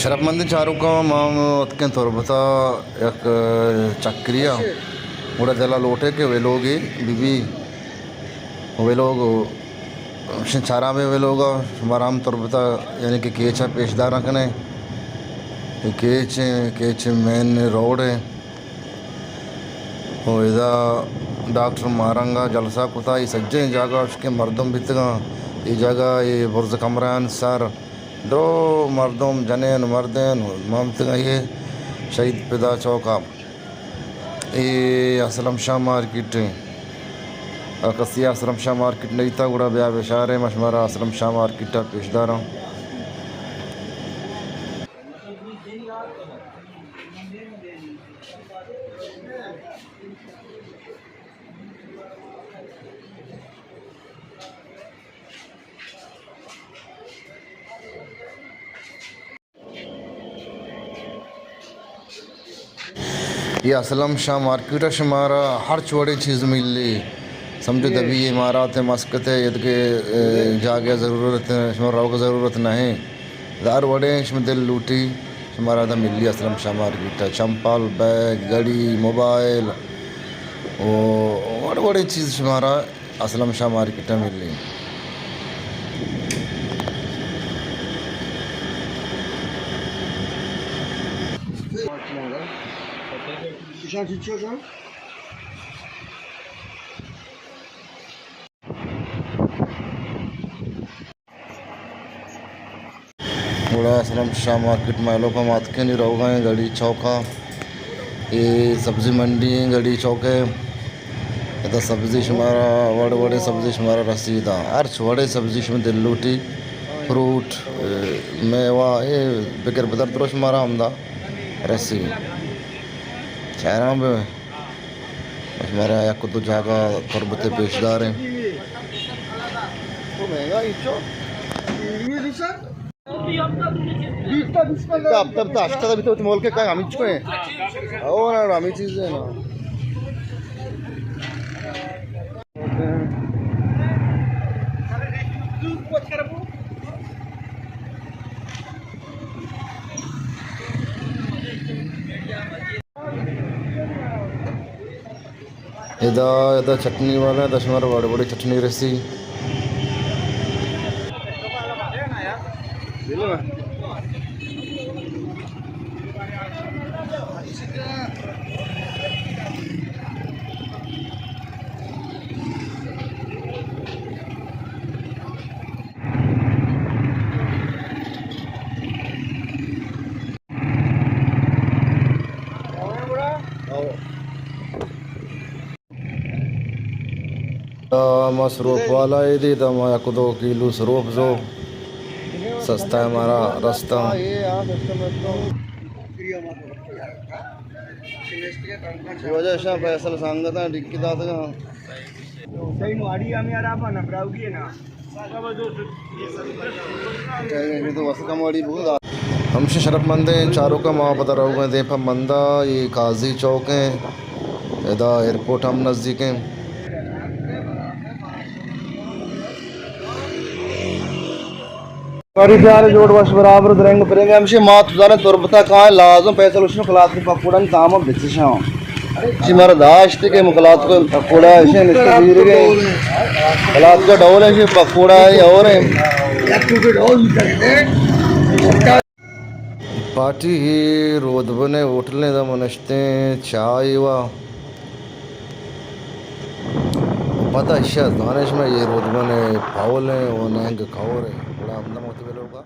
شرپمندیں چاروکاں، ما اتکیں تربت ءَ یک چکرے ءَ، گڑا دل ءَ لوٹے کہ ولوگے بہ بی، ولوگ چاران بیں، ولوگ ءَ شمارا ہم تربت ءَ یعنی کہ کیچ ءَ پیش داراں کنیں۔ اے کیچ ایں، کیچ مین روڈ ایں۔ او ادا ڈاکٹر ماہ رنگ ءَ جلسہ کتا، اے سجہیں جاگہ اشکیں مردم بیتگاں۔ اے جاگہ اے برز کمران سر درو مردم، جنین مردین، ممتگاں۔ اے شہید فدا چوک ءَ، اے اسلم شاہ مارکیٹ ایں۔ اگر کسی اسلم شاہ مارکیٹ نہ بیتا، گڑا بیا بشارے، ما شمارا اسلم شاہ مارکیٹ ءَ پیش داراں۔ اے اسلم شاہ مارکیٹ ءَ شمارا ہرچ وڑیں چیز ملی۔ سمجھو، دبی امارات، مسکت، اے دگہ، اے، جاگہ ضرورت، شمارا روگ ضرورت نہ ایں۔ ہر وڑیں شمئے دل لوٹی، شمارا ادا ملی اسلم شاہ مارکیٹ ءَ۔ چمپل، بیگ، گھڑی، موبائل، او وڑ وڑیں چیز شمارا اسلم شاہ مارکیٹ ءَ ملی۔ گڑا اسلم شاہ مارکیٹ ما ایلوکا ما اتکیں، نی روگا ایں گھڑی چوکا۔ اے سبزی منڈی ایں، گھڑی چوک ایں۔ ادا سبزی شمارا، وڑ وڑیں سبزی شمارا رسیت۔ ہرچ وڑیں سبزی شمئے دل لوٹی، فروٹ، اے، میوہ، اے بگر بدر درو شمارا ہمدا رسی۔ چاران بیں۔ شمارا یک دو جاگہ تربت ءَ پیش داریں۔ ہفتہ، ہفتہ، ہفتہ، ہشتاد بیت، ملک کا ہم چکے ہیں۔ اور ہمیں چیزیں نا۔ ادا، ادا چٹنی والا، ادا شمارا وڑ وڑیں چٹنی رسی۔ ما سروپ والا اے دے، دا ما یک دو کیلو سروپ زو، سستا ایں مارا رستا۔ واجہ شاہ فیصل سنگتاں ڈکی داتگاں۔ صحیح ماڑی ہمیں آرام نا براؤگی نا۔ ہمشی شرپمندیں چاروکاں، ما پدا روگیں دیم پہ مندا، اے قاضی چوک ایں، ادا ایئرپورٹ ہم نزدیک ایں۔ باری پیار جوڑ وش برابر درنگ پرنگ ہمشی ما تو زانیں تربتا کائیں لازم فیصل حسین کلات کے پکوڑا تام بچشاں۔ چی مارا داشت کہ مکلات کو پکوڑا ایشے نشتے زیر گئے۔ کلات کا ڈول ہے، پکوڑا ہے اور ہے۔ پارٹی ہی رودبنے ہوٹلیں دا منشتیں چائے وا۔ پدا ایشا زانش میں یہ رودبنے پاول ہیں، وہ نینگ کور ہیں۔ بڑا ہمدا موتی لوگا۔